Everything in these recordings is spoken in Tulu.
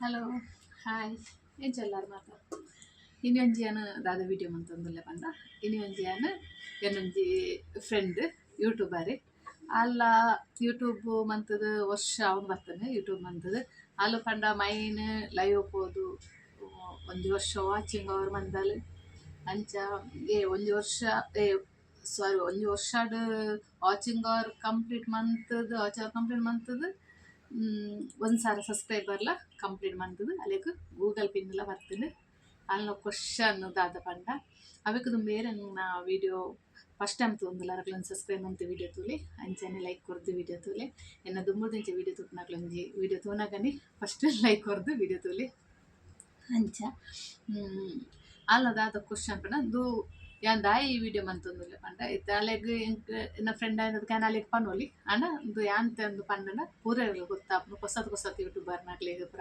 ಹಲೋ, ಹಾಯ್, ಎಂಚ ಎಲ್ಲಾರು ಮಾತ? ಇನಿ ಒಂಜಿ ಯಾನ್ ದಾದ ವಿಡಿಯೋ ಮಂತೊಂದುಲ್ಲೆ ಪಂಡ, ಇನಿ ಒಂಜಿ ಯಾನ್ ಎನ್ನೊಂಜಿ ಫ್ರೆಂಡ್ ಯೂಟ್ಯೂಬರ್. ಅಲ್ಲ ಯೂಟ್ಯೂಬ್ ಮಂತುದು ವರ್ಷ ಆವೊಂದು ಬರ್ತುಂಡು. ಯೂಟ್ಯೂಬ್ ಮಂತುದು ಅಲ್ ಪಂಡ ಮೈನ್ ಲೈವ್ ಪೋದು ಒಂಜಿ ವರ್ಷ ವಾಚಿಂಗ್ ಅವರ್ ಮಂದಲ್. ಅಂಚ ಏ ಒಂಜಿ ವರ್ಷ, ಏ ಸಾರಿ, ಒಂಜಿ ವರ್ಷಡ್ ವಾಚಿಂಗ್ ಅವರ್ ಕಂಪ್ಲೀಟ್ ಮಂತುದು, ವಾಚ್ ಅವರ್ ಕಂಪ್ಲೀಟ್ ಮಂತುದು, 1000 ಸಬ್ಸ್ಕ್ರೈಬರ್ಲ ಕಂಪ್ಲೀಟ್ ಮಂತುದು, ಅಲೆಗ್ ಗೂಗಲ್ ಪಿನ್ ಲ ಬರ್ತುಂಡು. ಅಲ್ನ ಕ್ವಶನ್ ದಾದ ಪಂಡ, ಅವೆಕ್ ದುಂಬು ಏರೆನ ವಿಡಿಯೋ ಫಸ್ಟ್ ಟೈಮ್ ತೂವೊಂದುಲ್ಲ, ಅಕುಲೊಂಜಿ ಸಬ್ಸ್ಕ್ರೈಬ್ ಮಂತ್ ವಿಡಿಯೋ ತೂಲೆ, ಅಂಚನೆ ಲೈಕ್ ಕೊರ್ದು ವಿಡಿಯೋ ತೂಲೆ. ಎನ್ನ ದುಂಬುದಿಂಚ ವಿಡಿಯೋ ತೂಪಿನಕ್ಲು ಒಂಜಿ ವಿಡಿಯೋ ತೂನಗನೆ ಫಸ್ಟ್ ಲೈಕ್ ಕೊರ್ದು ವಿಡಿಯೋ ತೂಲೆ. ಅಂಚ ಅಲ್ನ ದಾದ ಕ್ವಶನ್ ಪಂಡ, ಉಂದು ಯಾನ್ ದಾಯೆ ಈ ವಿಡಿಯೋ ಮಂತೊಂದುಲ್ಲೆ ಪಂಡ, ಇತ್ತೆ ಅಲೆಗ್ ಎಂಕ್ ಎನ್ನ ಫ್ರೆಂಡ್ ಆಯಿನದಕ್ಕೆ ಯಾನ್ ಅಲೆಗ್ ಪನೊಲಿ. ಆಂಡ ಉಂದು ಯಾನ್ ಅಂದ್ ಪಂಡಂಡ ಪೂರೆರ್ಗ್ಲ ಗೊತ್ತಾಪುಂಡು. ಪೊಸತ್ ಪೊಸತ್ ಯೂಟ್ಯೂಬರ್ನಕ್ಲೆಗ್ ಪೂರ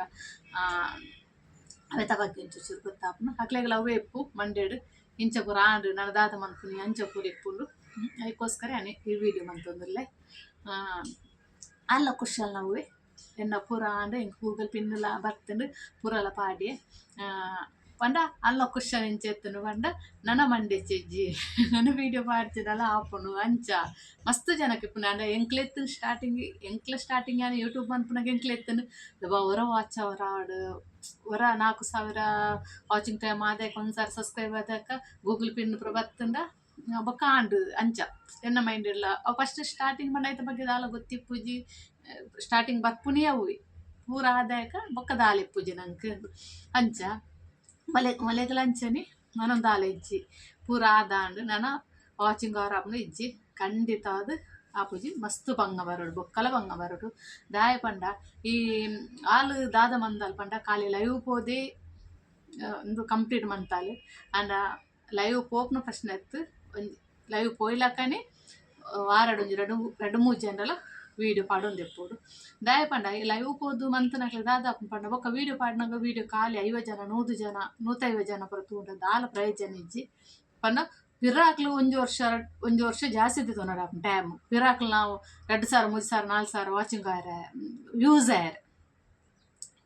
ಅವೆತ ಬಗ್ಗೆ ಒಂಚೂರು ಗೊತ್ತಾಪುಂಡು. ಅಕ್ಲೆಗ್ಲ ಅವ್ವೇ ಇಪ್ಪು ಮಂಡೆಡ್, ಇಂಚ ಪೂರ ಆಂಡ್, ನನ ದಾದ ಮನ್ಪುನಿ, ಅಂಚ ಪೂರ ಇಪ್ಪುಂಡು. ಐಕೋಸ್ಕರ ಯಾನ್ ಈ ವಿಡಿಯೋ ಮಂತೊಂದುಲ್ಲೆ. ಅಲ್ಲ ಕುಶಲ್ ನವ್ವೆ ಎನ್ನ ಪೂರ ಆಂಡ್, ಎಂಕ್ ಗೂಗಲ್ ಪಿನ್ಲ ಬತ್ತುಂಡು, ಪೂರಲ ಪಾಡ್ಯೆ ಪಂಡ ಅಲ್ಲ ಕ್ವಶನ್ ಎಂಚ ಇತ್ತುಂಡು ಪಂಡ, ನನ ಮಂಡೆಚೆಜ್ಜಿ, ನನ ವೀಡಿಯೋ ಪಾಡ್ತಿಡಲ ಆಪುಂಡು. ಅಂಚ ಮಸ್ತ್ ಜನಕ್ ಇಪ್ಪುಂಡು. ಆಂಡ ಎಂಕ್ಲ ಇತ್ತುಂಡು ಸ್ಟಾರ್ಟಿಂಗ್, ಎಂಕ್ಲ ಸ್ಟಾರ್ಟಿಂಗ್ ಯಾನ್ ಯೂಟ್ಯೂಬ್ ಮನ್ಪುನಗ ಎಂಕ್ಲ ಇತ್ತುಂಡು, ಒರ ವಾಚ್ ಅವರ್ ಆವಡ್, ಒರ 4000 ವಾಚಿಂಗ್ ಟೈಮ್ ಆದಾಕ, 1000 ಸಬ್ಸ್ಕ್ರೈಬ್ ಆದಾಕ, ಗೂಗಲ್ ಪಿನ್ ಪೂರ ಬತ್ತುಂಡ ಬೊಕ್ಕ ಆಂಡ್. ಅಂಚ ಎನ್ನ ಮೈಂಡ್ ಇಡ್ಲ. ಅವು ಫಸ್ಟ್ ಸ್ಟಾರ್ಟಿಂಗ್ ಪಂಡ ಐತ ಬಗ್ಗೆ ದಾಲ ಗೊತ್ತಿಪ್ಪುಜಿ. ಸ್ಟಾರ್ಟಿಂಗ್ ಬರ್ಪುನಿ ಅವುವೆ ಪೂರ ಆದಾಯಕ ಬೊಕ್ಕ ದಾಲ ಇಪ್ಪುಜಿ ನಂಕ್. ಅಂಚ ಮಲೆ ಮಲೆಗಳ ಅಂಚನೆ ನನೊಂದು ದಾಲ ಇಜ್ಜಿ, ಪೂರ ಆದಾಂಡ್, ನನ ವಾಚಿಂಗ್ ಅವರ್ ಆಪುಂಡು ಇಜ್ಜಿ. ಖಂಡಿತ ಆದ್ ಆಪುಜಿ. ಮಸ್ತ್ ಬಂಗ ಬರೊಡು, ಬೊಕ್ಕಲ ಬಂಗ ಬರೊಡು. ದಾಯೆ ಪಂಡ ಈ ಆಲ್ ದಾದ ಮಂದಾಲ್ ಪಂಡ, ಖಾಲಿ ಲೈವ್ ಪೋದೆ ಉಂದು ಕಂಪ್ಲೀಟ್ ಮಂತಾಲ್. ಆಂಡ ಲೈವ್ ಪೋಪುನ ಪ್ರಶ್ನೆ ಇತ್ತು. ಒಂಜಿ ಲೈವ್ ಪೋಯ್ಲಕ್ಕನೆ ವಾರಡ್ ಒಂಜಿ ರಡ್ಡ್ ರಡ್ಡ್ ಮೂಜಿ ಜನಲ ವೀಡಿಯೋ ಪಾಡೊಂದಿಪ್ಪೊಡು. ದಾಯೆ ಪಂಡ ಈ ಲೈವ್ ಪೋದು ಮಂತನಕ್ಲೆ ದಾದ ಆಪುಂಡು ಪಂಡ, ಬೊಕ್ಕ ವೀಡಿಯೋ ಪಾಡ್ನಗ ವೀಡಿಯೋ ಖಾಲಿ 50 ಜನ, 100 ಜನ, 150 ಜನ ಪೂರ ತೂಂಡ ದಾಲ ಪ್ರಯೋಜನ ಇಜ್ಜಿ. ಪಂಡ ಪಿರಾಕ್ಲು ಒಂಜಿ ವರ್ಷ, ಒಂಜಿ ವರ್ಷ ಜಾಸ್ತಿ ದೆತೊನೊಡು ಟೈಮ್. ಪಿರಾಕ್ಲು ನಾವು 2000, 3000, 4000 ವಾಚಿಂಗ್ ಆಯರೆ, ವ್ಯೂಸ್ ಆಯರೆ,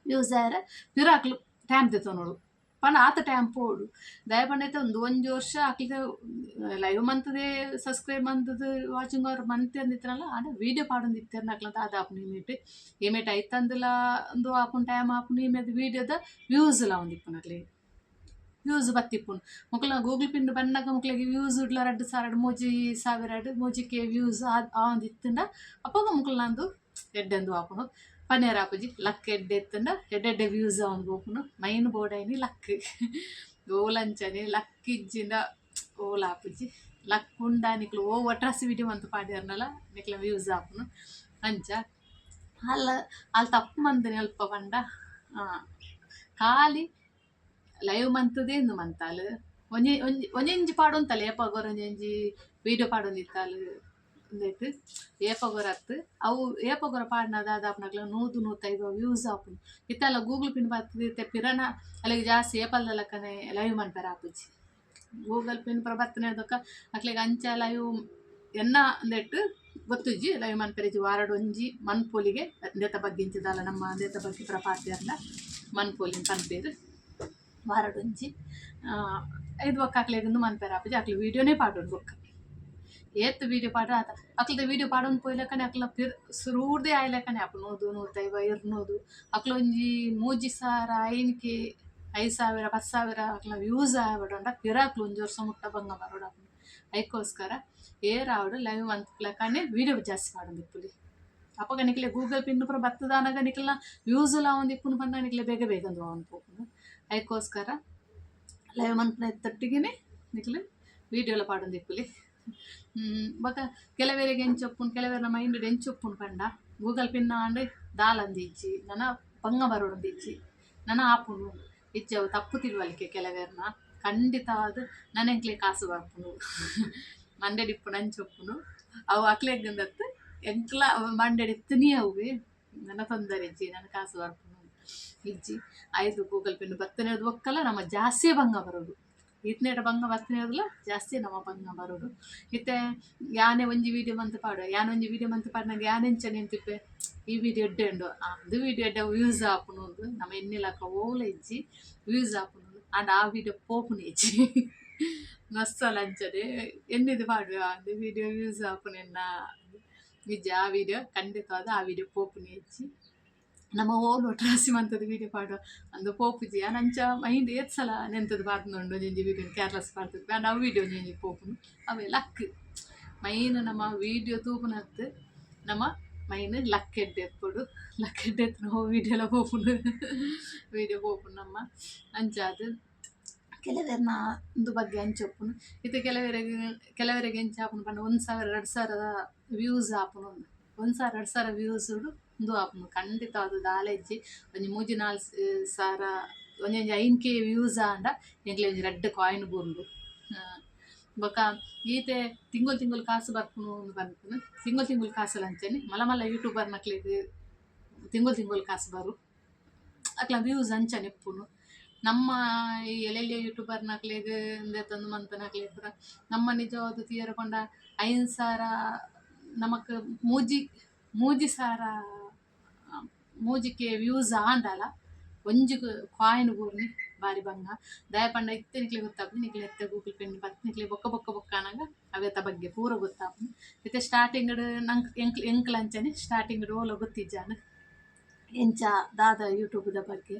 ವ್ಯೂಸ್ ಆಯರೆ ಪಿರಾಕ್ಲು ಟೈಮ್ ದೆತೊನೊಡು ಪಂಡ ಆತ ಟೈಮ್ ಪೋಡು. ದಾಯೆ ಪಂಡ ಇತ್ತೆ ಒಂದು ಒಂಜಿ ವರ್ಷ ಅಕ್ಲೆಗ್ ಲೈವ್ ಮಂತುದೆ, ಸಬ್ಸ್ಕ್ರೈಬ್ ಮಂತುದು, ವಾಚಿಂಗ್ ಅವರ್ ಮಂತೊಂದಿತ್ತಿನಲ್ಲ. ಆಂಡ ವೀಡಿಯೋ ಪಾಡೊಂದಿತ್ತೆರ್ನ ಅಕ್ಲ್ನ ದಾದ ಆಪುಂಡು, ಇಮೇಟ್ ಇಮೇಟ್ ಐತಂದುಲ ಉಂದು ಆಪುಂಡು, ಟೈಮ್ ಆಪುಂಡು. ಇಮೇದ ವೀಡಿಯೋದ ವ್ಯೂಸ್ ಲ ಆವೊಂದಿಪ್ಪುಂಡು. ಅಕ್ಲೆಗ್ ವ್ಯೂಸ್ ಬತ್ತಿಪ್ಪುಂಡು. ಮೊಕಲ್ನ ಗೂಗಲ್ ಪಿನ್ ಬನ್ನಗ ಮೊಕ್ಲೆಗ್ ವ್ಯೂಸ್ ಉಡ್ಲ 2000 3000 3ಕೆ ವ್ಯೂಸ್ ಆವೊಂದಿತ್ತುಂಡ ಅಪಗ ಮೊಕಲ್ನ ಎಡ್ಡೆಂದು ಆಪುಂಡು. ಪನೇರ್ ಆಪುಜಿ. ಲಕ್ ಎಡ್ಡೆ ಇತ್ತುಂಡ ಎಡ್ಡೆ ಎಡ್ಡೆ ವ್ಯೂಸ್ ಆವೊಂದು ಪೋಪುಂಡು. ಮೈನ್ ಬೋಡಾಯಿನಿ ಲಕ್. ಓಲ ಅಂಚನೆ ಲಕ್ ಇಜ್ಜಿಂಡ ಓಲ ಆಪುಜಿ. ಲಕ್ ಉಂಡ ನಿಕ್ಲು ಓ ಒಟ್ರಾಸಿ ವಿಡಿಯೋ ಮಂತ್ ಪಾಡ್ಯರ್ನಲ ನಿಕ್ಲ ವ್ಯೂಸ್ ಆಪುಂಡು. ಅಂಚ ಅಲ್ಲ ಅಲ್ ತಪ್ಪು ಮಂದಿನಿ ಅಲ್ಪ ಪಂಡ, ಖಾಲಿ ಲೈವ್ ಮಂತುದೇ ಇಂದು ಮಂತಾಲ್. ಒಂಜಿ ಒಂಜಿ ಒಂಜೊಂಜಿ ಪಾಡೊಂತಲ್ಲ, ಏಪಗೊರ ಒಂಜೊಂಜಿ ವೀಡಿಯೋ ಪಾಡೊಂದಿತ್ತಾಲ್. ಉಂದೆಟ್ ಏಪಗೊರ ಅತ್ತ್, ಅವು ಏಪಗೊರ ಪಾಡ್ನ ದಾದ ಆಪುನಕ್ಲ 100 150 ವ್ಯೂಸ್ ಆಪುಂಡು. ಇತ್ತೆಲ್ಲ ಗೂಗಲ್ ಪಿನ್ ಬತ್ತುದು ಇತ್ತೆ ಪಿರನ ಅಲೆಗ್ ಜಾಸ್ತಿ ಏಪಲ್ದ ಲೆಕ್ಕನೆ ಲೈವ್ ಮನ್ಪೆರೆ ಆಪುಜಿ. ಗೂಗಲ್ ಪಿನ್ ಪೂರ ಬತ್ತಿನ ಬೊಕ್ಕ ಅಕ್ಲೆಗ್ ಅಂಚ ಲೈವ್ ಎನ್ನ ಉಂದೆಟ್ ಗೊತ್ತುಜ್ಜಿ. ಲೈವ್ ಮನ್ಪೆರೆ ಇಜ್ಜಿ. ವಾರಡ್ ಒಂಜಿ ಮನ್ಪೊಲಿಗೆ ಉಂದೆತ ಬಗ್ಗೆ ಇಂಚ ದಾಲ ನಮ್ಮ ಉಂದೆತ ಬಗ್ಗೆ ಪೂರ ಪಾತೆರ್ಂಡ ಮನ್ಪೊಲಿ ಪನ್ಪೆರ್ ವಾರಡ್ ಒಂಜಿ. ಐದು ಬೊಕ್ಕ ಅಕ್ಲೆಗ್ ಉಂದು ಮನ್ಪೆರೆ ಆಪುಜಿ. ಅಕ್ಲು ವೀಡಿಯೋನೇ ಪಾಡೊಡು. ಬೊಕ್ಕ ಏತ್ ವೀಡಿಯೋ ಪಾಡ್ರ ಆತ. ಅಕ್ಲ್ದ ವೀಡಿಯೋ ಪಾಡೊಂದು ಪೋಯಿಲೆಕ್ಕನೆ ಅಕ್ಲ ಪಿರ್ ಸುರೂರ್ದೆ ಆಯಿಲೆಕ್ಕನೆ ಆಪುಂಡು. 100, 150, 200, ಅಕ್ಲ ಒಂಜಿ 3000, ಐನ್ಕೆ 5000, 10,000 ಅಕ್ಲ್ನ ವ್ಯೂಸ್ ಆವೊಡಂಡ ಪಿರಾಕ್ಲು ಒಂಜಿ ವರ್ಷ ಮುಟ್ಟ ಬಂಗ ಬರೊಡಾಪುಂಡು. ಐಕೋಸ್ಕರ ಏರಾವಡ್ ಲೈವ್ ಮನ್ಪುಲೆಕ್ಕನೆ ವೀಡಿಯೋ ಜಾಸ್ತಿ ಪಾಡೊಂದಿಪ್ಪುಲಿ. ಅಪಗ ನಿಕ್ಲೆ ಗೂಗಲ್ ಪಿನ್ ಪೂರ ಬತ್ತುದಾನಗ ನಿಕ್ಲ್ನ ವ್ಯೂಸ್ ಲ ಆವೊಂದಿಪ್ಪುಂಡು ಪಂಡ ನಿಕ್ಲೆ ಬೇಗ ಬೇಗ ಉಂದು ಆವೊಂದು ಪೋಪುಂಡು. ಐಕೋಸ್ಕರ ಲೈವ್ ಮನ್ಪುನ ಒಟ್ಟಿಗೆನೆ ನಿಕ್ಲು ವೀಡಿಯೋಲ ಪಾಡೊಂದಿಪ್ಪುಲಿ. ಬೊಕ ಕೆಲವೆರೆಗ್ ಎಂಚ ಉಪ್ಪುಂಡು, ಕೆಲವೆರ್ನ ಮೈಂಡ್ ಎಂಚ ಉಪ್ಪುಂಡು ಪಂಡ, ಗೂಗಲ್ ಪಿನ್ ಆಂಡ್ ದಾಲಂದ್ ಇಜ್ಜಿ, ನನ ಬಂಗ ಬರೊಡುಂದು ಇಜ್ಜಿ, ನನ ಆಪುಂಡು ಇಜ್ಜಿ. ಅವು ತಪ್ಪು ತಿಳುವಳಿಕೆ ಕೆಲವೆರ್ನ. ಖಂಡಿತವಾದ್ ನನ ಎಂಕ್ಲೆ ಕಾಸು ಬರ್ಪುಂಡು, ಮಂಡೆಡ್ ಇಪ್ಪುಂಡು, ಅಂಚ ಉಪ್ಪುಂಡು. ಅವು ಅಕ್ಲೆಗ್ ಅಂದತ್, ಎಂಕ್ಲ ಮಂಡೆಡ್ ಇತ್ತುನಿ ಅವ್ವೆ. ನನ ತೊಂದರೆ ಇಜ್ಜಿ, ನನ ಕಾಸು ಬರ್ಪುಂಡು ಇಜ್ಜಿ. ಐದು ಗೂಗಲ್ ಪಿನ್ ಬತ್ತನೆ ಬೊಕ್ಕಲ ನಮ ಜಾಸ್ತಿ ಬಂಗ ಬರೋಡು. ಇತ್ನೇಟ ಬಂಗ ಬತ್ತಿನದಲ್ಲ ಜಾಸ್ತಿ ನಮ್ಮ ಬಂಗ ಬರೋದು. ಇತ್ತೆ ಯಾನೆ ಒಂಜಿ ವೀಡಿಯೋ ಮಂತ್ ಪಾಡುವೆ, ಯಾನ್ ಒಂಜಿ ವೀಡಿಯೋ ಮಂತ್ ಪಾಡ್ನಾಗ ಯಾನ್ ಎಂಚ ನೆಂತಿಪ್ಪೆ, ಈ ವೀಡಿಯೋ ಎಡ್ಡೆ ಉಂಡು, ಅದು ವೀಡಿಯೋ ಎಡ್ಡೆ ವ್ಯೂಸ್ ಆಪುಂಡು ಅಂದ್ ನಮ ಎನ್ನಿಲಕ ಓಲ ಇಜ್ಜಿ ವ್ಯೂಸ್ ಆಪುಂಡು. ಆಂಡ ಆ ವೀಡಿಯೋ ಪೋಪುನ ಇಜ್ಜಿ. ಮಸ್ತ್ ಸಲ ಅಂಚನೆ ಎನ್ನಿದ್ ಪಾಡುವೆ, ಅದು ವೀಡಿಯೋ ವ್ಯೂಸ್ ಆಪುಂಡು ಎನ್ನ ಇಜ್ಜಿ, ಆ ವೀಡಿಯೋ ಖಂಡಿತವಾದ್ ಆ ವೀಡಿಯೋ ಪೋಪುನ ಇಜ್ಜಿ. ನಮ ಓಲು ಒಟ್ರಾಸಿ ಮಂತುದು ವೀಡಿಯೋ ಪಾಡುವ ಅಂದು ಪೋಪುಜಿ. ಆಂಡ ಅಂಚ ಮೈಂಡ್ ಏತ್ ಸಲ ನೆಂತುದು ಪಾಡ್ದುಂಡು, ಒಂಜೊಂಜಿ ವೀಡಿಯೋ ಕೇರ್ಲೆಸ್ ಪಾಡ್ದು, ಆಂಡ ಅವು ವೀಡಿಯೋ ಒಂಜೊಂಜಿ ಪೋಪುಂಡು. ಅವೆ ಲಕ್ ಮೈನ್, ನಮ್ಮ ವೀಡಿಯೋ ತೂಪುನತ್ ನಮ್ಮ ಮೈನ್ ಲಕ್ ಎಡ್ಡೆ ಇಪ್ಪೊಡು. ಲಕ್ ಎಡ್ಡೆ ಇತ್ತ್ಂಡ ಅವು ವೀಡಿಯೋಲ ಪೋಪುಂಡು, ವೀಡಿಯೋ ಪೋಪುಂಡು ನಮ್ಮ. ಅಂಚಾದ್ ಕೆಲವೆರ್ನ ಉಂದು ಬಗ್ಗೆ ಅಂಚ ಉಪ್ಪುಂಡು. ಇತ್ತೆ ಕೆಲವೆರೆಗ್ ಕೆಲವೆರೆಗ್ ಎಂಚ ಆಪುಂಡು ಪಂಡ, 1000 2000 ವ್ಯೂಸ್ ಆಪುಂಡು. 1000 2000 ವ್ಯೂಸ್ ಉಂದು ಆಪುಂಡು ಖಂಡಿತವಾದ್ ದಾಲ ಇಜ್ಜಿ. ಒಂಜಿ ಮೂಜಿ ನಾಲ್ ಸಾರ, ಒಂಜೊಂಜಿ 5K views ಆಂಡ ಎಂಕ್ಲೆ ಒಂಜಿ ರಡ್ಡ್ ಕಾಯಿನ್ ಬೂರುಂಡು. ಬೊಕ ಈತೆ ತಿಂಗೊಲು ತಿಂಗೊಲು ಕಾಸು ಬರ್ಪುಂಡು ಅಂದ್ ಪನ್ಪುನು. ತಿಂಗೊಲು ತಿಂಗೊಲು ಕಾಸುಲ ಅಂಚನೆ ಮಲ್ಲ ಮಲ್ಲ ಯೂಟ್ಯೂಬರ್ ನಕ್ಲೆಗ್ ತಿಂಗೊಲು ತಿಂಗೊಲು ಕಾಸು ಬರು, ಅಕ್ಲ ವ್ಯೂಸ್ ಅಂಚನೆ ಇಪ್ಪುಂಡು. ನಮ್ಮ ಈ ಎಲ್ಲೆಲ್ಯ ಯೂಟ್ಯೂಬರ್ ನಕ್ಲೆಗ್ ಉಂದೆತೊಂದು ಮಂತನಕ್ಲೆಗ್ ಪೂರ ನಮ್ಮ ನಿಜವಾದ್ ತೂಯೆರೆ ಪಂಡ 5000 ನಮಕ್ ಮೂಜಿ ಮೂಜಿ ಸಾರ 3K views ಆಂಡಲ ಒಂಜಿ ಕಾಯಿನ್ ಬೂರ್ನಿ ಬಾರಿ ಬಂಗ. ದಾಯೆ ಪಂಡ ಇತ್ತೆ ನಿಕ್ಲೆಗ್ ಗೊತ್ತಾಪುಜಿ, ನಿಕ್ಲೆ ಇತ್ತೆ ಗೂಗಲ್ ಪೇ ಬತ್ತ್ ನಿಕ್ಲೆ ಬೊಕ್ಕ ಬೊಕ್ಕ ಬೊಕ್ಕ ಆನಗ ಅವೆತ ಬಗ್ಗೆ ಪೂರ ಗೊತ್ತಾಪುಂಡು. ಇತ್ತೆ ಸ್ಟಾರ್ಟಿಂಗ್ ಡ್ ನಂಕ್ ಎಂಕ್ ಎಂಕ್ಲ ಅಂಚನೆ ಸ್ಟಾರ್ಟಿಂಗ್ ಡ್ ಓಲ ಗೊತ್ತಿಜ್ಜಾಂಡ್ ಎಂಚ ದಾದ ಯೂಟ್ಯೂಬ್ ದ ಬಗ್ಗೆ,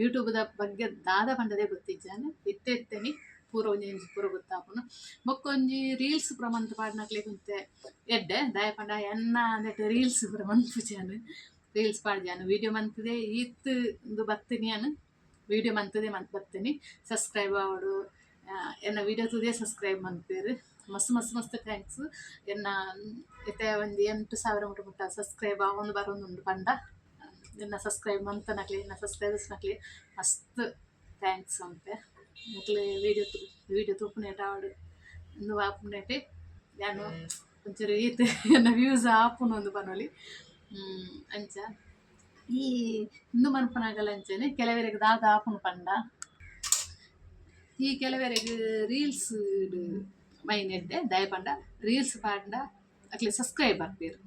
ಯೂಟ್ಯೂಬ್ ದ ಬಗ್ಗೆ ದಾದ ಪಂಡದೇ ಗೊತ್ತಿಜ್ಜಾಂಡ್. ಇತ್ತೆ ಇತ್ತೆನೆ ಪೂರ ಒಂಜೊಂಜಿ ಪೂರ ಗೊತ್ತಾಪುಂಡು. ಬೊಕ್ಕ ಒಂಜಿ ರೀಲ್ಸ್ ಪೂರ ಮಂತ್ ಪಾಡ್ನಕ್ಲೆಗ್ ಒಂತೆ ಎಡ್ಡೆ. ದಾಯೆ ಪಂಡ ಎನ್ನ ನೆಟ್ ರೀಲ್ಸ್ ಪೂರ ಮನ್ಪುಜಿ ಯಾನ್, ರೀಲ್ಸ್ ಪಾಡ್ಜಿ ಯಾನ್. ವೀಡಿಯೋ ಮಂತುದೆ ಈತ್ ಉಂದು ಬತ್ತಿನಿ, ಯಾನ್ ವೀಡಿಯೋ ಮಂತುದೆ ಮಂತ್ ಬತ್ತಿನಿ. ಸಬ್ಸ್ಕ್ರೈಬ್ ಆವೊಡು, ಎನ್ನ ವೀಡಿಯೋ ತೂದೇ ಸಬ್ಸ್ಕ್ರೈಬ್ ಮನ್ಪುವೆರ್. ಮಸ್ತ್ ಮಸ್ತ್ ಮಸ್ತ್ thanks. ಎನ್ನ ಇತ್ತೆ ಒಂಜಿ 8000 ಮುಟ್ಟ ಮುಟ್ಟ ಸಬ್ಸ್ಕ್ರೈಬ್ ಆವೊಂದು ಬರೊಂದುಂಡು ಪಂಡ, ಎನ್ನ ಸಬ್ಸ್ಕ್ರೈಬ್ ಮಂತನಕ್ಲೆ, ಎನ್ನ ಸಬ್ಸ್ಕ್ರೈಬರ್ಸ್ ನಕ್ಲೆ ಮಸ್ತ್ thanks ಪನ್ಪೆ. ನಿಕ್ಲೆ ವೀಡಿಯೋ ವೀಡಿಯೋ ತೂಪುನೇಟ ಆವಡ್, ಉಂದು ಆಪುನೇಟೆ ಯಾನ್ ಒಂಚೂರು ಈತ್ ಎನ್ನ ವ್ಯೂಸ್ ಆಪುಂಡು ಅಂದ್ ಪನೊಲಿ. ಅಂಚ ಈ ಉಂದು ಮನ್ಪುನಗಲ ಅಂಚನೆ ಕೆಲವೆರೆಗ್ ದಾದ ಆಪುಂಡು ಪಂಡ, ಈ ಕೆಲವೆರೆಗ್ ರೀಲ್ಸ್ ಮೈನ್ ಎಡ್ಡೆ. ದಾಯೆ ಪಂಡ ರೀಲ್ಸ್ ಪಾಡ್ಂಡ ಅಕ್ಲೆ ಸಬ್ಸ್ಕ್ರೈಬ್ ಬರ್ಪೆರ್,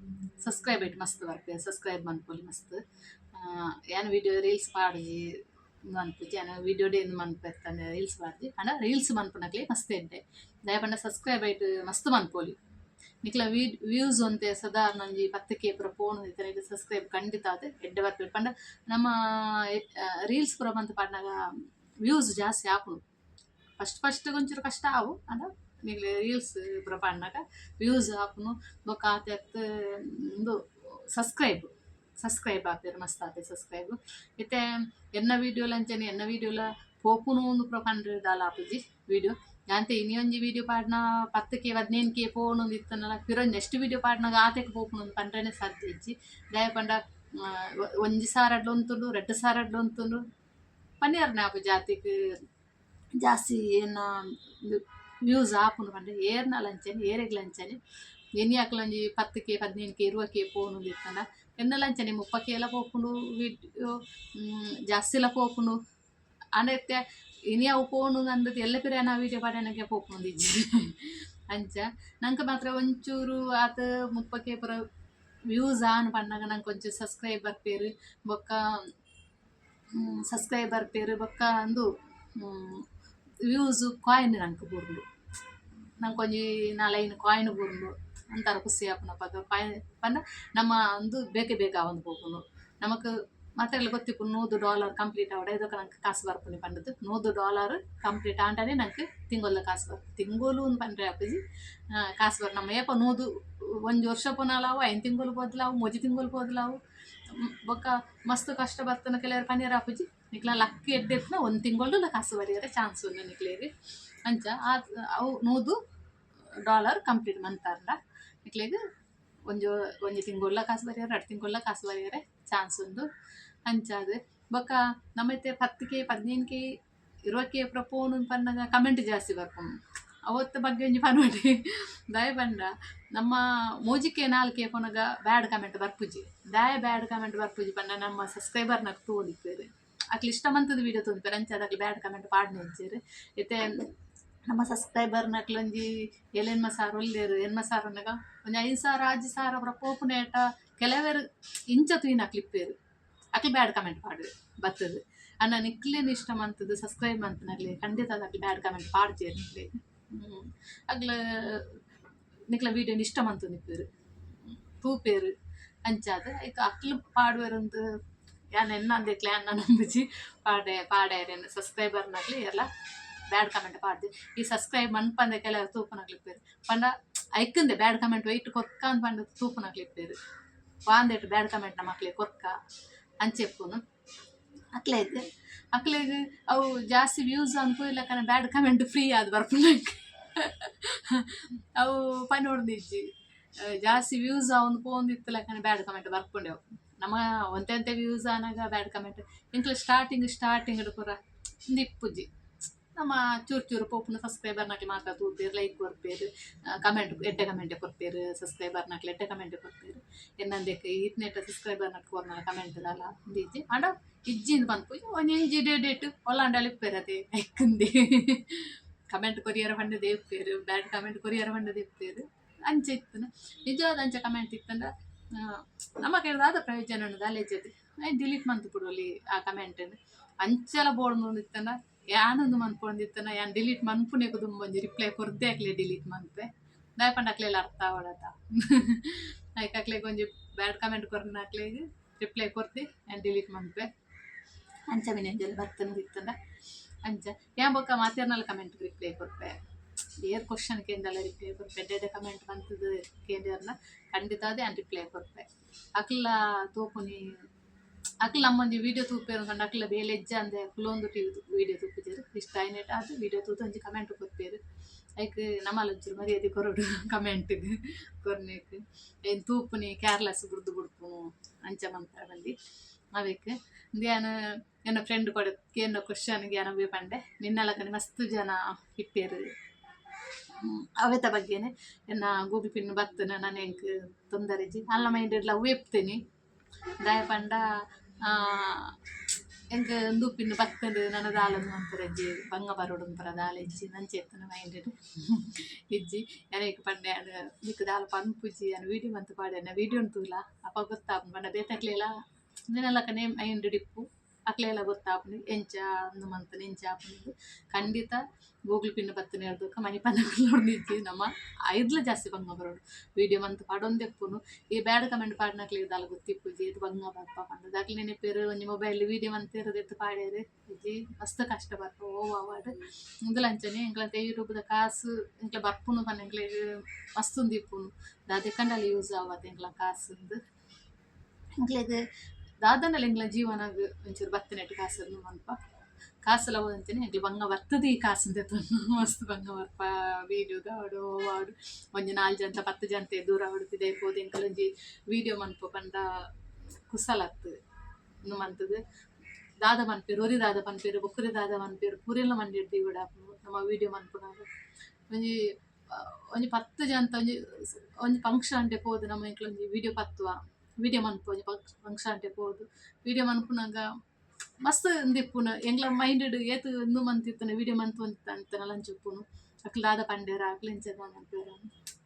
ಸಬ್ಸ್ಕ್ರೈಬ್ ಐಟ್ ಮಸ್ತ್ ಬರ್ಪೆರ್, ಸಬ್ಸ್ಕ್ರೈಬ್ ಮನ್ಪೊಲಿ ಮಸ್ತ್. ಯಾನ್ ವೀಡಿಯೋ ರೀಲ್ಸ್ ಪಾಡುಜಿ ಮನ್ಪುಜಿ, ಯಾನ್ ವೀಡಿಯೋಡೇ ಉಂದು ಮನ್ಪೆತ್ತಂದೆ ರೀಲ್ಸ್ ಪಾಡ್ಜಿ. ಆಂಡ ರೀಲ್ಸ್ ಮನ್ಪುನಕ್ಲೆ ಮಸ್ತ್ ಎಡ್ಡೆ. ದಾಯೆ ಪಂಡ ಸಬ್ಸ್ಕ್ರೈಬ್ ಐಟ್ ಮಸ್ತ್ ಮನ್ಪೊಲಿ. ನಿಕ್ಲ ವ್ಯೂಸ್ ಒಂತೆ ಸಾಧಾರಣ ಒಂಜಿ 10K ಪೂರ ಪೋವೊಂದು ಇತ್ತುಂಡ ಸಬ್ಸ್ಕ್ರೈಬ್ ಖಂಡಿತ ಆದ್ ಎಡ್ಡೆ ಬರ್ಪೆರ್. ಪಂಡ ನಮ್ಮ ರೀಲ್ಸ್ ಪೂರ ಮಂತ್ ಪಾಡ್ನಗ ವ್ಯೂಸ್ ಜಾಸ್ತಿ ಆಪುಂಡು. ಫಸ್ಟ್ ಫಸ್ಟ್ ಒಂಚೂರು ಕಷ್ಟ ಆವು, ಆಂಡ ನಿಕ್ಲೆ ರೀಲ್ಸ್ ಪೂರ ಪಾಡ್ನಗ ವ್ಯೂಸ್ ಆಪುಂಡು. ಬೊಕ್ಕ ಆತೆ ಅತ್ತ್ ಉಂದು ಸಬ್ಸ್ಕ್ರೈಬ್ ಸಬ್ಸ್ಕ್ರೈಬ್ ಆಪೆರ್, ಮಸ್ತ್ ಆಪೆರ್ ಸಬ್ಸ್ಕ್ರೈಬ್. ಇತ್ತೆ ಎನ್ನ ವೀಡಿಯೋಲ ಅಂಚನೆ, ಎನ್ನ ವೀಡಿಯೋಲ ಪೋಪುನು ಅಂದ್ ಪೂರ ಪಂಡ್ರೆ ದಾಲ ಆಪುಜಿ. ವೀಡಿಯೋ ದಾಂತೆ ಇನಿ ಒಂಜಿ ವೀಡಿಯೋ ಪಾಡ್ನ 10K 15K ಪೋವೊಂದು ಇತ್ತುಂಡಲ, ಪಿರ ನೆಕ್ಸ್ಟ್ ವೀಡಿಯೋ ಪಾಡ್ನಗ ಆತೆಕ್ ಪೋಪುಂಡು ಪಂಡ್ರೆನೆ ಸಾಧ್ಯ ಇಜ್ಜಿ. ದಾಯೆ ಪಂಡ ಒಂಜಿ ಸಾರಡ್ಲ ಉಂತುಂಡು, 2 ಸಾರಡ್ಲ ಉಂತುಂಡು, ಪನಿಯರ್ನೆ ಆಪುಜಿ. ಆತೆಕ್ ಜಾಸ್ತಿ ಎನ್ನ ವ್ಯೂಸ್ ಆಪುಂಡು ಪಂಡ ಏರ್ನಲ ಅಂಚನೆ, ಏರೆಗ್ಲ ಅಂಚನೆ. ಎನ್ನಿ ಅಕ್ಲ ಒಂಜಿ 10K 15K 20K ಪೋವೊಂದು ಇತ್ತುಂಡ, ಎನ್ನಲ ಅಂಚನೆ 30K ಲ ಪೋಪುಂಡು ವೀಡಿಯೋ, ಜಾಸ್ತಿಲ ಪೋಪುಂಡು. ಆಂಡ ಇತ್ತೆ ಇನಿ ಅವು ಪೋವೊಂಡು ಅಂದ್ ಎಲ್ಲೆ ಪಿರ ಯಾನ್ ಆ ವೀಡಿಯೋ ಪಾಡ್ಯನಗೆ ಪೋಪುಂಡು ಇಜ್ಜಿ. ಅಂಚ ನಂಕ್ ಮಾತ್ರ ಒಂಚೂರು ಆತ್ 30K ಪೂರ ವ್ಯೂಸ್ ಆನ್ ಪನ್ನಗ ನಂಕ್ ಒಂಚೂರು ಸಬ್ಸ್ಕ್ರೈಬ್ ಬರ್ಪೆರ್, ಬೊಕ್ಕ ಸಬ್ಸ್ಕ್ರೈಬ್ ಬರ್ಪೆರ್, ಬೊಕ್ಕ ಉಂದು ವ್ಯೂಸ್ ಕಾಯಿನ್ ನಂಕ್ ಬೂರುಂಡು. ನಂಕ್ ಒಂಜಿ ನಾಲೈನ್ ಕಾಯಿನ್ ಬೂರುಂಡು, ಒಂಥರ ಖುಷಿ ಆಪುಂಡು ಅಪಗ. ಕಾಯಿನ್ ಪಂಡ ನಮ್ಮ ಉಂದು ಬೇಗ ಬೇಗ ಆವೊಂದು ಪೋಪುಂಡು. ನಮಕ್ ಮಾತೆರ್ಗ್ಲ ಗೊತ್ತಿಪ್ಪುಂಡು, 100 ಡಾಲರ್ ಕಂಪ್ಲೀಟ್ ಆವಡ್ ಐದೊಕ ನಂಕ್ ಕಾಸು ಬರ್ಪುನಿ ಪಂಡುದು. 100 ಡಾಲರ್ ಕಂಪ್ಲೀಟ್ ಆಂಡನೆ ನಂಕ್ ತಿಂಗೊಲ್ದ ಕಾಸು ಬರ್ಪುಂಡು. ತಿಂಗೊಲು ಅಂದ್ ಪಂಡ್ರೆ ಆಪುಜಿ, ಕಾಸು ಬರ್ ನಮ್ಮ ಏಪ ನೂದು ಒಂಜಿ ವರ್ಷ ಪೋನಾಲ ಆವು, 5 ತಿಂಗೊಲು ಪೋದ್ಲ ಆವು, 3 ತಿಂಗೊಲು ಪೋದ್ಲ ಆವು. ಬೊಕ್ಕ ಮಸ್ತ್ ಕಷ್ಟ ಬರ್ತನ ಕೆಲವೆರ್ ಪನಿಯೆರೆ ಆಪುಜಿ. ನಿಕ್ಲ ಲಕ್ ಎಡ್ಡೆ ಇತ್ತ್ಂಡ ಒಂಜಿ ತಿಂಗೊಲ್ಡುಲ ಕಾಸು ಬರಿಯೆರೆ ಚಾನ್ಸ್ ಉಂಡು ನಿಕ್ಲೆಗ್. ಅಂಚ ಅವು 100 ಡಾಲರ್ ಕಂಪ್ಲೀಟ್ ಮಂತಾರ್ಂಡ ನಿಕ್ಲೆಗ್ ಒಂಜಿ ಒಂಜಿ ತಿಂಗೊಲ್ಲ ಕಾಸು ಬರಿಯೆರೆ, 2 ತಿಂಗೊಲ್ಲ ಕಾಸು ಬರಿಯೆರೆ ಚಾನ್ಸ್ ಉಂಡು. ಅಂಚಾದ್ ಬೊಕ್ಕ ನಮ್ಮ ಇತ್ತೆ 10K 15K 20K ಪೂರ ಪೋನು ಪನ್ನಗ ಕಮೆಂಟ್ ಜಾಸ್ತಿ ಬರ್ಪುಂಡು. ಅವತ್ತ ಬಗ್ಗೆ ಒಂಜಿ ಪನೊಲಿ. ದಾಯೆ ಪಂಡ ನಮ್ಮ 3K 4K ಪೋನಗ ಬ್ಯಾಡ್ ಕಮೆಂಟ್ ಬರ್ಪುಜಿ. ದಾಯೆ ಬ್ಯಾಡ್ ಕಮೆಂಟ್ ಬರ್ಪುಜಿ ಪಂಡ, ನಮ್ಮ ಸಬ್ಸ್ಕ್ರೈಬರ್ನಕ್ ತೂವೊಂದಿಪ್ಪೆರ್, ಅಕ್ಲ್ ಇಷ್ಟ ಮಂತುದು ವೀಡಿಯೋ ತೂವೊಂದಿಪ್ಪೆರ್. ಅಂಚಾದ್ ಅಕ್ಲ್ ಬ್ಯಾಡ್ ಕಮೆಂಟ್ ಪಾಡ್ನೆ ಇಜ್ಜೆರ್. ಇತ್ತೆ ನಮ್ಮ ಸಬ್ಸ್ಕ್ರೈಬರ್ನಕ್ಲೊಂಜಿ ಏಳೆನ್ಮ ಸಾರ ಉಲ್ಲೆರ್, ಎನ್ಮ ಸಾರ ಉನ್ನಗ ಒಂಜಿ 5,000 6,000 ಪೂರ ಪೋಪುನೇಟ ಕೆಲವೆರ್ ಇಂಚ ತೂಯಿನಕ್ಲ್ ಇಪ್ಪೆರ್. ಅಕ್ಲ್ ಬ್ಯಾಡ್ ಕಮೆಂಟ್ ಪಾಡುವೆರ್ ಬತ್ತುದು. ಆಂಡ ನಿಕ್ಲೆನ್ ಇಷ್ಟ ಮಂತುದು ಸಬ್ಸ್ಕ್ರೈಬ್ ಮಂತುನಕ್ಲೆ ಖಂಡಿತ ಅಕ್ಲ್ ಬ್ಯಾಡ್ ಕಮೆಂಟ್ ಪಾಡ್ಜೆರ್ ನಿಕ್ಲೆಗ್. ಅಕ್ಲ್ ನಿಕ್ಲೆ ವೀಡಿಯೋನ್ ಇಷ್ಟ ಮಂತೊಂದಿಪ್ಪೆರ್, ತೂಪೆರ್. ಅಂಚಾದ್ ಐಕ್ ಅಕ್ಲ್ ಪಾಡುವೆರಂದ್ ಯಾನ್ ಎನ್ನಂದಿಕ್ಲೆ ಯಾನ್ ನಂಬುಜಿ ಪಾಡೆ ಪಾಡೆರೆನ್ ಸಬ್ಸ್ಕ್ರೈಬರ್ನಕ್ಲ್ ಏರ್ಲ ಬ್ಯಾಡ್ ಕಮೆಂಟ್ ಪಾಡ್ಜೆರ್. ಈ ಸಬ್ಸ್ಕ್ರೈಬ್ ಮನ್ಪಂದೆ ಕೆಲವೆರ್ ತೂಪುನಕ್ಲ್ ಇಪ್ಪೆರ್. ಪಂಡ ಐಕಂದೆ ಬ್ಯಾಡ್ ಕಮೆಂಟ್ ಒಯ್ಟ್ ಕೊರ್ಕ ಪಂದ್ ತೂಪುನಕ್ಲ್ ಇಪ್ಪೆರ್. ವಾಂದೆಟ್ ಬ್ಯಾಡ್ ಕಮೆಂಟ್ ನಮಕ್ಲೆ ಕೊರ್ಕ ಅಂಚ ಇಪ್ಪುನು. ಅಕ್ಲೆಗ್ ಅಕ್ಲೆಗ್ ಅವು ಜಾಸ್ತಿ ವ್ಯೂಸ್ ಅನ್ಪುಲೆಕ್ಕನೆ ಬ್ಯಾಡ್ ಕಮೆಂಟ್ ಫ್ರೀ ಆದ್ ಬರ್ಪುಂಡು. ಅವು ಪನೊಡ್ದಿಜ್ಜಿ, ಜಾಸ್ತಿ ವ್ಯೂಸ್ ಆವೊಂದು ಪೋವೊಂದಿತ್ತ್ ಲೆಕ್ಕನೆ ಬ್ಯಾಡ್ ಕಮೆಂಟ್ ಬರ್ಪುಂಡು ಅವು. ನಮ ಒಂತೆ ಒಂತೆ ವ್ಯೂಸ್ ಆನಗ ಬ್ಯಾಡ್ ಕಮೆಂಟ್ ಎಂಕ್ಲ ಸ್ಟಾರ್ಟಿಂಗ್ ಸ್ಟಾರ್ಟಿಂಗ್ ಪೂರ ಉಂದು ಇಪ್ಪುಜಿ. ನಮ್ಮ ಚೂರು ಚೂರು ಪೋಪುನ ಸಬ್ಸ್ಕ್ರೈಬರ್ನಕ್ಲು ಮಾತ್ರ ತೂಪೆರ್, ಲೈಕ್ ಕೊರ್ಪೆರ್, ಕಮೆಂಟ್ ಎಡ್ಡೆ ಕಮೆಂಟ್ ಕೊರ್ಪೆರ್. ಸಬ್ಸ್ಕ್ರೈಬರ್ನಕ್ಲು ಎಡ್ಡೆ ಕಮೆಂಟ್ ಕೊರ್ಪೆರ್. ಎನ್ನಂದೆಕ್ ಈತ್ನೇಟ ಸಬ್ಸ್ಕ್ರೈಬರ್ನಕ್ಲು ಕೊರ್ನಲ ಕಮೆಂಟ್ ದಾಲ ಉಂದು ಇಜ್ಜಿ. ಆಂಡ ಇಜ್ಜಿ ಇಂದ್ ಪನ್ಪುಜಿ, ಒಂಜೊಂಜಿ ಡೇಟ್ ಒಲಾಂಡಲ ಇಪ್ಪೆರ್ ಅತೆ. ಐಕಂದೆ ಕಮೆಂಟ್ ಕೊರಿಯರ ಪಂಡದೇ ಇಪ್ಪೆರ್, ಬ್ಯಾಡ್ ಕಮೆಂಟ್ ಕೊರಿಯರ ಪಂಡದೇ ಇಪ್ಪೆರ್. ಅಂಚ ಇತ್ತುಂಡ ನಿಜವಾದ ಅಂಚ ಕಮೆಂಟ್ ಇತ್ತುಂಡ ನಮಕ್ ದಾದ ಪ್ರಯೋಜನ ಉಂಡು? ದಾಲ ಇಜ್ಜತೆ. ಐನ್ ಡಿಲೀಟ್ ಮಂತ್ ಬುಡೊಲಿ ಆ ಕಮೆಂಟ್. ಅಂಚಲ ಬೋಡು ಇತ್ತುಂಡ ಯಾನ್ ಉಂದು ಮನ್ಪೊಂದಿತ್ತುಂಡ ಯಾನ್ ಡಿಲೀಟ್ ಮನ್ಪುನೆಗ್ ದುಂಬು ಒಂಜಿ ರಿಪ್ಲೈ ಕೊರ್ದೆ ಅಕ್ಲೆ ಡಿಲೀಟ್ ಮನ್ಪೆ. ದಾಯೆ ಪಂಡ ಅಕ್ಲೆಲ ಅರ್ಥ ಆವೊಡತ. ಐಕ್ ಅಕ್ಲೆಗ್ ಒಂಜಿ ಬ್ಯಾಡ್ ಕಮೆಂಟ್ ಕೊರ್ನ ಅಕ್ಲೆಗ್ ರಿಪ್ಲೈ ಕೊರ್ದೆ ಯಾನ್ ಡಿಲೀಟ್ ಮನ್ಪೆ. ಅಂಚ ಮಿನಿ ಒಂಜೆಲ ಬತ್ತುಂದು ಇತ್ತುಂಡ ಅಂಚ ಯಾನ್ ಬೊಕ್ಕ ಮಾತೆರ್ನಲ ಕಮೆಂಟ್ ರಿಪ್ಲೈ ಕೊರ್ಪೆ. ಏರ್ ಕ್ವಶನ್ ಕೇಂಡಲ ರಿಪ್ಲೈ ಕೊರ್ಪೆ. ಎಡ್ಡೆ ಎಡ್ಡೆ ಕಮೆಂಟ್ ಮಂತುದು ಕೇಂಡೆರ್ನ ಖಂಡಿತಾದ್ ಯಾನ್ ರಿಪ್ಲೈ ಕೊರ್ಪೆ. ಅಕ್ಲ ತೂಪುನಿ ಅಕ್ಲ್ ನಮ್ಮೊಂಜಿ ವೀಡಿಯೋ ತೂಪೆರ್ ಪಂಡ ಅಕ್ಲ ಬೇಲೆ ಇಜ್ಜಂದೆ ಕುಲೊಂದು ವೀಡಿಯೋ ತೂಪುಜೆರ್. ಇಷ್ಟ ಆಯಿನೆಟ್ ಆದ್ ವೀಡಿಯೋ ತೂದು ಒಂಜಿ ಕಮೆಂಟ್ ಕೊರ್ಪೆರ್. ಐಕ್ ನಮಲ ಒಂಚೂರು ಮರ್ಯಾದೆ ಕೊರೊಡು. ಕಮೆಂಟ್ಗ್ ಕೊರ್ನೆಕ್ ಐನ್ ತೂಪುನಿ ಕೇರ್ಲೆಸ್ ಬುಡ್ದು ಬುಡ್ಪುನು ಅಂಚ ಮನ್ಪೆರೆ ಬಲ್ಲಿ ಅವೆಕ್. ಉಂದು ಯಾನ್ ಎನ್ನ ಫ್ರೆಂಡ್ ಕೊಡೆ ಕೇನ್ನ ಕ್ವಶನ್ ಯಾನ್ ಅವ್ವೆ ಪಂಡೆ. ನಿನ್ನಲಕನೆ ಮಸ್ತ್ ಜನ ಇಪ್ಪೆರ್. ಅವೆತ ಬಗ್ಗೆನೆ ಎನ್ನ ಗೂಗಲ್ ಪಿನ್ ಬತ್ತುನ ನನ ಎಂಕ್ ತೊಂದರೆ ಇಜ್ಜಿ. ಅಲ್ಲ ಮೈಂಡ್ ಡ್ಲ ಅವ್ವೆ ಇಪ್ತೇನಿ. ದಾಯೆ ಪಂಡ ಎಂಕ್ ಉಂದು ಪಿನ್ ಬತ್ತುಂಡು, ನನ ದಾಲ ಉಂದು ಮನ್ಪೆರೆ ಇಜ್ಜಿ, ಬಂಗ ಬರೊಡು ಪೂರ ದಾಲ ಇಜ್ಜಿ ಅಂಚ ಇತ್ತುಂಡು ಮೈಂಡ್ ಇಜ್ಜಿ. ಯಾನ್ ಐಕ್ ಪಂಡೆ, ಯಾನ್ ನಿಕ್ಕ್ ದಾಲ ಪನ್ಪುಜಿ, ಯಾನ್ ವೀಡಿಯೋ ಮಂತ್ ಪಾಡೆನ ವೀಡಿಯೋನ್ ತೂಲ, ಅಪಗ ಗೊತ್ತಾಪುಂಡು ಪಂಡ ಬೇತೆಕ್ಲೆಲ ನಿನಲಕನೆ ಮೈಂಡ್ ಇಪ್ಪು, ಅಕ್ಲೆಲ ಗೊತ್ತಾಪುಂಡು ಎಂಚ ಉಂದು ಮಂತುಂಡು ಎಂಚ ಆಪುಂಡು. ಖಂಡಿತ ಗೂಗಲ್ ಪಿನ್ ಬತ್ತಿನೆರ್ದ್ ಮನಿಪಂದೆ ಕುಲ್ಲೊಂದಿಜ್ಜಿ. ನಮ ಐದ್ಲ ಜಾಸ್ತಿ ಬಂಗ ಬರೊಡು ವೀಡಿಯೋ ಮಂತ್ ಪಾಡೊಂದೇ ಇಪ್ಪುನು. ಈ ಬ್ಯಾಡ್ ಕಮೆಂಟ್ ಪಾಡಿನಕ್ಲೆಗ್ ದಾಲ ಗೊತ್ತಿಪ್ಪುಜಿ ಏತ್ ಬಂಗ ಬರ್ಪ ಪಂದ್. ಅಕ್ಲ್ ನೆನಪೆರ್ ಒಂಜಿ ಮೊಬೈಲ್ ವೀಡಿಯೋ ಮಂತೆರ್ ದೆತ್ತ್ ಪಾಡ್ಯೆರ್ ಇಜ್ಜಿ, ಮಸ್ತ್ ಕಷ್ಟ ಬರ್ಪ ಒವು ಆವಡ್. ಉಂದುಲ ಅಂಚನೆ ಎಂಕ್ಲಂತೆ ಯೂಟ್ಯೂಬ್ ದ ಕಾಸು ಎಂಕ್ಲ ಬರ್ಪುಂಡು ಪಂಡ ಎಂಕ್ಲೆಗ್ ಮಸ್ತ್ ಉಂದು ಇಪ್ಪುಂಡು. ದಾದೆಕಂಡಲ ಯೂಸ್ ಆವತ್ ಎಂಕ್ಲ ಕಾಸುಂದು. ಎಂಕ್ಲೆಗ್ ದಾದಂಡಲ ಎಂಕ್ಲ ಜೀವನಗ್ ಒಂಚೂರು ಬತ್ತಿನೆಟ್ ಕಾಸು ಮನ್ಪ ಕಾಸುಲ ಅಂಚನೆ ಎಂಕ್ಲ ಬಂಗ ಬತ್ತುದು. ಈ ಕಾಸುನ್ ದೆತ್ತೊಂದು ಮಸ್ತ್ ಬಂಗ ಬರ್ಪ. ವೀಡಿಯೋಗ್ ಆವಡ್ ಒವು ಆವಡ್ ಒಂಜಿ ನಾಲ್ ಜನತ 10 ಜನತ ಎದುರು ಆವಡ್ ಪಿದಯಿ ಪೋದು ಎಂಕುಲು ಒಂಜಿ ವೀಡಿಯೋ ಮನ್ಪುವ ಪಂಡ ಕುಸಲತ್ತ್. ಉಂದು ಮಂತುದು ದಾದ ಪನ್ಪೆರ್, ಒರಿ ದಾದ ಪನ್ಪೆರ್, ಬೊಕೊರಿ ದಾದ ಪನ್ಪೆರ್ ಪೂರೆಲ ಮಂಡೆಡ್ ದೀವೊಡಾಪುಂಡು. ನಮ ವೀಡಿಯೋ ಮನ್ಪುನಗ ಒಂಜಿ ಒಂಜಿ 10 ಜನತ ಒಂಜಿ ಒಂಜಿ ಫಂಕ್ಷನ್ ಡೆ ಪೋದು ನಮ ಎಂಕ್ಲ ಒಂಜಿ ವೀಡಿಯೋ ಪತ್ತುವ, ವೀಡಿಯೋ ಮನ್ಪುವ. ಒಂಜಿ ಫಂಕ್ಷನ್ ಡೆ ಪೋದು ವೀಡಿಯೋ ಮನ್ಪುನಗ ಮಸ್ತ್ ಉಂದು ಇಪ್ಪುಂಡು. ಎಂಕ್ಲ ಮೈಂಡ್ ಡ್ ಏತ್ ಉಂದು ಮಂತಿತ್ತುಂಡ ವೀಡಿಯೋ ಮಂತೊಂದಿತ್ತಂತನಲ ಅಂಚ ಉಪ್ಪುಂಡು. ಅಕ್ಲ್ ದಾದ ಪಂಡೆರ, ಅಕ್ಲ್ ಎಂಚ ಮನ್ಪುವೆರ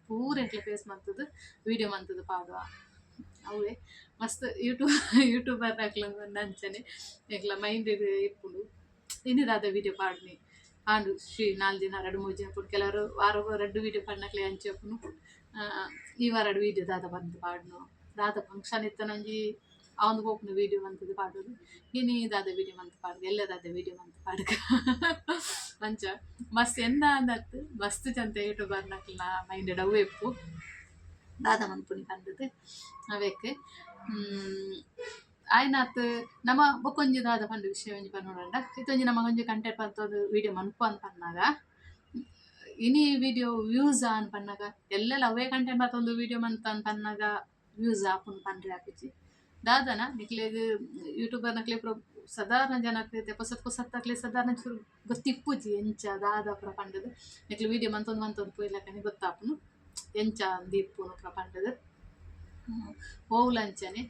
ಪೂರ ಎಂಕ್ಲ ಫೇಸ್ ಮಂತುದು ವೀಡಿಯೋ ಮಂತುದು ಪಾಡುವ. ಅವ್ವೆ ಮಸ್ತ್ ಯೂಟ್ಯೂಬ್ ಯೂಟ್ಯೂಬರ್ ಅಕ್ಲ್ ಅಂಚನೆ ಎಂಕ್ಲ ಮೈಂಡ್ ಡ್ ಇಪ್ಪುಂಡು, ಇನಿ ದಾದ ವೀಡಿಯೋ ಪಾಡ್ನಿ ಆಂಡ್. ಶ್ರೀ 4 ದಿನ 2 3 ದಿನ ಕೆಲವರು ವಾರೊಗು ರಡ್ಡ್ ವೀಡಿಯೋ ಪಾಡ್ನಕ್ಲೆ ಅಂಚ ಉಪ್ಪುಂಡು. ಈ ವಾರಡ್ ವೀಡಿಯೋ ದಾದ ಪಂದ್ ಪಾಡ್ನು, ದಾದ ಫಂಕ್ಷನ್ ಇತ್ತನ ಒಂಜಿ ಆವೊಂದು ಪೋಪುಂಡು. ವೀಡಿಯೋ ಮಂತುದು ಪಾಡೊಡು. ಇನಿ ದಾದ ವೀಡಿಯೋ ಮಂತ್ ಪಾಡ್ಗ, ಎಲ್ಲೆ ದಾದ ವೀಡಿಯೋ ಮಂತ್ ಪಾಡ್ಗ, ಅಂಚ ಮಸ್ತ್ ಎನ್ನ ಅಂದತ್ ಮಸ್ತ್ ಜನ ಯೂಟ್ಯೂಬರ್ನಕ್ಲೆನ ಮೈಂಡ್ ಡ್ ಅವ್ವೆ ಇಪ್ಪು, ದಾದ ಮನ್ಪುನಿ ಪಂಡುದು. ಅವೆಕ್ ಆಯ್ನಾತ್ ನಮ ಬೊಕೊಂಜಿ ದಾದ ಪಂದ್ ವಿಷಯ ಒಂಜಿ ಪನೊಡಂಡ, ಇತ್ತೊಂಜಿ ನಮ ಒಂಜಿ ಕಂಟೆಂಟ್ ಪಂತೊಂದು ವೀಡಿಯೋ ಮನ್ಪುವ ಅಂದ್ ಪನ್ನಗ, ಇನಿ ವೀಡಿಯೋ ವ್ಯೂಸ್ ಆನ್ ಪನ್ನಗ ಎಲ್ಲೆಲ ಅವೇ ಕಂಟೆಂಟ್ ಮತ್ತೊಂದು ವೀಡಿಯೋ ಮಂತ ಪನ್ನಗ ವ್ಯೂಸ್ ಆಪುಂಡು ಪನ್ರೆ ಆಪುಜಿ. ದಾದನ ನಿಕ್ಲೆಗ್ ಯೂಟ್ಯೂಬರ್ ನಕ್ಲೆ ಪೂರ ಸಾಧಾರಣ ಜನಕ್ ಪೊಸತ್ ಪೊಸತ್ತಕ್ಲೆ ಸಾಧಾರಣ ಚೂರು ಗೊತ್ತಿಪ್ಪುಜಿ ಎಂಚ ದಾದ ಪೂರ ಪಂಡುದು. ನಿಕ್ಲೆ ವೀಡಿಯೋ ಮಂತೊಂದು ಮಂತೊಂದು ಪೋಯಿಲಕನೆ ಗೊತ್ತಾಪುಂಡು ಎಂಚ ಅಂದ್ ಇಪ್ಪುನು ಪೂರ ಪಂಡುದು. ಓವುಲ ಅಂಚನೆ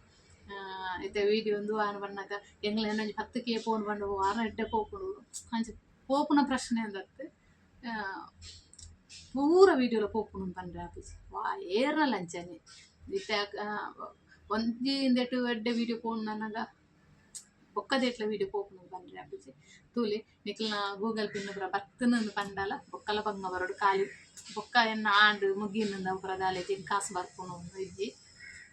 ಇತ್ತೆ ವೀಡಿಯೋ ಉಂದು ಆನ್ ಪನ್ನಗ ಎಂಕ್ಲೆನ ಒಂಜಿ 10K ಪೋನು ಪಂಡ ವಾರ ಎಡ್ಡೆ ಪೋಪುಂಡು. ಅಂಚ ಪೋಪುನ ಪ್ರಶ್ನೆ ಅಂದತ್ತು. ಪೂರ ವೀಡಿಯೋಲ ಪೋಪುಂಡು ಪಂಡ್ರೆ ಆಪುಜಿ. ವಾ ಏರ್ನಲ ಅಂಚನೆ. ಇತ್ತೆ ಒಂಜಿ ಇಂದೆಟ್ ಎಡ್ಡೆ ವೀಡಿಯೋ ಪೋಂಡು ಬೊಕ್ಕದೇಟ್ಲ ವೀಡಿಯೋ ಪೋಪುಂಡು ಪಂಡ್ರೆ ಆಪುಜಿ. ತೂಲೆ ನಿಕಲ್ನ ಗೂಗಲ್ ಪಿನ್ ಪೂರ ಬತ್ತುಂದು ಪಂಡಲ ಬೊಕ್ಕಲ ಬಂಗ ಬರೊಡು. ಖಾಲಿ ಬೊಕ್ಕ ಎನ್ನ ಆಂಡ್ ಮುಗಿಂದ ಪೂರ ದಾಲ ಕಾಸು ಬರ್ಪುಂಡು ಇಜ್ಜಿ.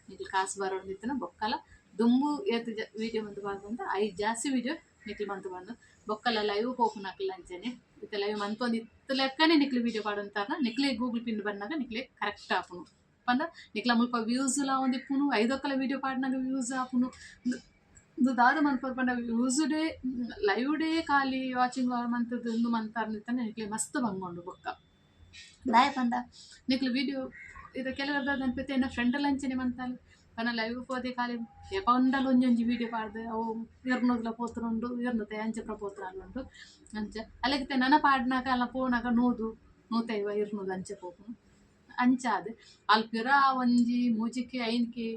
ನಿಕಲ್ ಕಾಸು ಬರೊಡು ಇತ್ತಿನ ಬೊಕ್ಕಲ ದುಂಬು ಏತ್ ವೀಡಿಯೋ ಮಂತ್ ಪಾಡ್ದಂತ ಐದು ಜಾಸ್ತಿ ವೀಡಿಯೋ ನಿಕ್ಲ್ ಮಂತ್ ಪಾಡ್ದು. ಬೊಕ್ಕಲ ಲೈವ್ ಪೋಪುನಕುಲು ಅಂಚನೆ. ಇತ್ತೆ ಲೈವ್ ಮಂತೊಂದು ಇತ್ತ ಲೆಕ್ಕನೆ ನಿಕ್ಲ್ ವೀಡಿಯೋ ಪಾಡೊಂತಾರ. ನಿಕ್ಲೆ ಗೂಗಲ್ ಪಿನ್ ಬನ್ನಗ ನಿಕ್ಲೆ ಕರೆಕ್ಟ್ ಆಪುಂಡು ಪಂಡ ನಿಕ್ಲ ಮುಲ್ಪ ವ್ಯೂಸ್ ಲ ಆವೊಂದಿಪ್ಪುಂಡು. ಐದೊಕ್ಕಲ ವೀಡಿಯೋ ಪಾಡ್ನಗ ವ್ಯೂಸ್ ಆಪುಂಡು. ಉಂದು ದಾದ ಮನ್ಪೊಡು ಪಂಡ ವ್ಯೂಸ್ ಡೇ ಲೈವ್ ಡೇ ಖಾಲಿ ವಾಚಿಂಗ್ ಮಂತುದು ಉಂದು ಮಂತಾರ್ನಿತ್ತನೆ ನಿಕ್ಲೆ ಮಸ್ತ್ ಬಂಗ ಉಂಡು. ಬೊಕ್ಕ ದಾಯೆ ಪಂಡ ನಿಕ್ಲು ವೀಡಿಯೋ ಇದು ಕೆಲವರ್ ದಾದ ಅನ್ಪೆತೆ, ಎನ್ನ ಫ್ರೆಂಡ್ ಅಂಚನೆ ಮಂತಾಲ್ ಪಂಡ ಲೈವ್ ಪೋದೆ ಖಾಲಿ ಏಪ ಉಂಡಲ ಒಂಜೊಂಜಿ ವೀಡಿಯೋ ಪಾಡ್ದು ಅವು ಇರ್ನೂರ್ಲ ಪೋತುಂಡು, ಇರ್ನುತೆ ಅಂಚ ಪೂರ ಪೋತುಂಡು ಅಂಚ. ಅಲೆಗಿತ್ತೆ ನನ ಪಾಡ್ನಾಗ ಅಲ್ಲ ಪೋನಾಗ 100, 150, 200 ಅಂಚ ಪೋಪುಂಡು. ಅಂಚಾದ್ ಅಲ್ ಪಿರ ಒಂಜಿ 3ಕೆ 5ಕೆ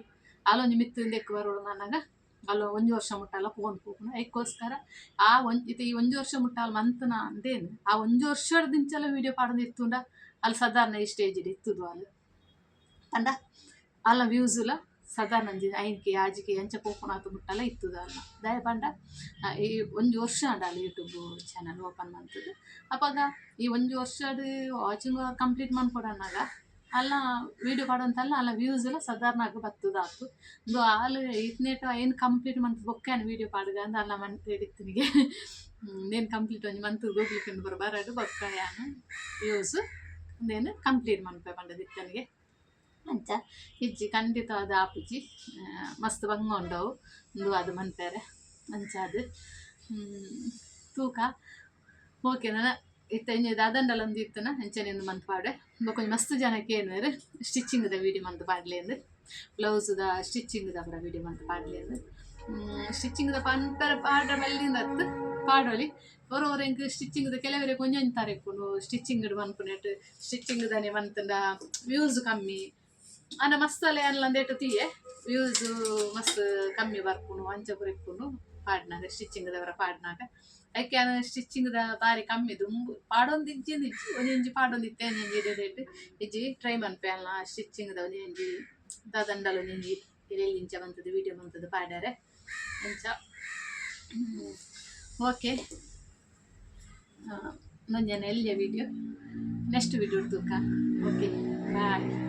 ಅಲೊಂಜಿ ಮಿತ್ತ್ ಇಂದೆಕ್ ಬರೊಡು ಅನ್ನಗ ಅಲ್ಲ ಒಂಜಿ ವರ್ಷ ಮುಟ್ಟಲ ಪೋನ್ ಪೋಪುಂಡು. ಐಕ್ಕೋಸ್ಕರ ಆ ಒಂಜಿ ಇತ್ತೆ ಈ ಒಂಜಿ ವರ್ಷ ಮುಟ್ಟ ಅಲ್ ಮಂತುನ ಅಂದೇನು ಆ ಒಂಜಿ ವರ್ಷದಿಂಚಲ ವೀಡಿಯೋ ಪಾಡೊಂದು ಇತ್ತುಂಡ ಅಲ್ಲಿ ಸಾಧಾರಣ ಈ ಸ್ಟೇಜ್ ಇತ್ತುದು. ಅಲ್ ಪಂಡ ಅಲ್ಲ ವ್ಯೂಸುಲ ಸಾಧಾರಣ ಒಂಜಿ 5ಕೆ, 6ಕೆ ಅಂಚ ಪೋಪುನಾತ್ ಮುಟ್ಟಲ ಇತ್ತುದು ಅಲ್ಲ. ದಾಯೆ ಪಂಡ ಈ ಒಂಜಿ ವರ್ಷ ಆಂಡ ಅಲ್ಲಿ ಯೂಟ್ಯೂಬ್ ಚಾನಲ್ ಓಪನ್ ಮಂತುದು. ಅಪಗ ಈ ಒಂಜಿ ವರ್ಷಡ್ ವಾಚಿಂಗ್ ಕಂಪ್ಲೀಟ್ ಮನ್ಪೊಡನ್ನಗ ಅಲ್ಲ ವೀಡಿಯೋ ಪಾಡೊಂತಲ್ಲ ಅಲ್ಲ ವ್ಯೂಸ್ ಎಲ್ಲ ಸಾಧಾರಣ ಆಗ್ ಬತ್ತುದಾತು. ಉಂದು ಆಲ್ ಇತ್ನೇಟ ಐನ್ ಕಂಪ್ಲೀಟ್ ಮಂತ್ ಬೊಕ್ಕ ಯಾನ್ ವೀಡಿಯೋ ಪಾಡುಗ ಅಂದ್ ಅಲ್ಲ ಮಂತ್ ಇತ್ತಿನಿಗೆ. ನೇನ್ ಕಂಪ್ಲೀಟ್ ಒಂಜಿ ಮಂತ್ ಗೂಗಲ್ ಪಿನ್ ಪೂರ ಬರಡ್, ಬೊಕ್ಕ ಯಾನ್ ವ್ಯೂಸ್ ಉಂದೆನ್ ಕಂಪ್ಲೀಟ್ ಮನ್ಪೆ ಪಂಡದ್ ಇತ್ತನಿಗೆ. ಅಂಚ ಇಜ್ಜಿ, ಖಂಡಿತವಾದ್ ಆಪುಜಿ. ಮಸ್ತ್ ಬಂಗ ಉಂಡವು ಉಂದು ಅದು ಮನ್ಪೆರೆ. ಅಂಚಾದ್ ತೂಕ. ಓಕೆ, ನನ ಇತ್ತೆ ಇಂಜ ದಾದಂಡಲ ಒಂಜಿ ಇತ್ತುನ ಅಂಚನೆ ಉಂದು ಮಂತ್ ಪಾಡ್ವೆ. ಬೊಕ ಒಂಜಿ ಮಸ್ತ್ ಜನ ಕೇನುವೆರ್ ಸ್ಟಿಚಿಂಗ್ ದ ವೀಡಿಯೋ ಮಂತ್ ಪಾಡ್ಲೆಂದ್, ಬ್ಲೌಸ್ ದ ಸ್ಟಿಚಿಂಗ್ ದ ಪೂರ ವೀಡಿಯೋ ಮಂತ್ ಪಾಡ್ಲೆಂದ್. ಸ್ಟಿಚಿಂಗ್ ದ ಪನ್ಪೆರೆ ಪಾಡ್ರೆ ಮಲ್ಲಿಂದತ್ತು ಪಾಡೊಲಿ. ಒರ ಒರ ಎಂಕ್ ಸ್ಟಿಚಿಂಗ್ ದ ಕೆಲವೆರೆಗ್ ಒಂಜೊಂಜಿ ತರ ಇಪ್ಪುಂಡು. ಸ್ಟಿಚಿಂಗ್ ಮನ್ಪುನೆಟ್ ಸ್ಟಿಚಿಂಗ್ ದನೆ ಮಂತ್ಂಡ ವ್ಯೂಸ್ ಕಮ್ಮಿ ಆಂಡ ಮಸ್ತ್ ಅಲೆ ಅನ್ಲಂದೇಟು ತೂಯೆ ವ್ಯೂಸ್ ಮಸ್ತ್ ಕಮ್ಮಿ ಬರ್ಪುಂಡು ಅಂಚ ಪೂರ ಇಪ್ಪುಂಡು ಪಾಡ್ನಾಗ, ಸ್ಟಿಚಿಂಗ್ ದವರ ಪಾಡ್ನಾಗ. ಐಕ್ ಯಾನ್ ಸ್ಟಿಚಿಂಗ್ ದ ಬಾರಿ ಕಮ್ಮಿ, ದುಂಬು ಪಾಡೊಂದಿಜ್ಜಿ ಇಜ್ಜಿ, ಒಂಜೊಂಜಿ ಪಾಡೊಂದಿತ್ತೆ, ಒಂಜೊಂಜಿ ಎಡೆ ಇಜ್ಜಿ. ಟ್ರೈ ಮನ್ಪೆ ಅಲ್ಲ ಸ್ಟಿಚಿಂಗ್ ದ ಒಂಜೊಂಜಿ ದಾದಂಡಲ ಒಂಜೊಂಜಿ ಎಲ್ಲೆಲ್ಲಿ ಇಂಚ ಮಂತುದು ವೀಡಿಯೋ ಮಂತುದು ಪಾಡ್ಯಾರೆ ಅಂಚ. ಓಕೆ, ಒಂಜೆನ ಎಲ್ಯ ವೀಡಿಯೋ, ನೆಕ್ಸ್ಟ್ ವೀಡಿಯೋ ತೂಕ. Okay, bye.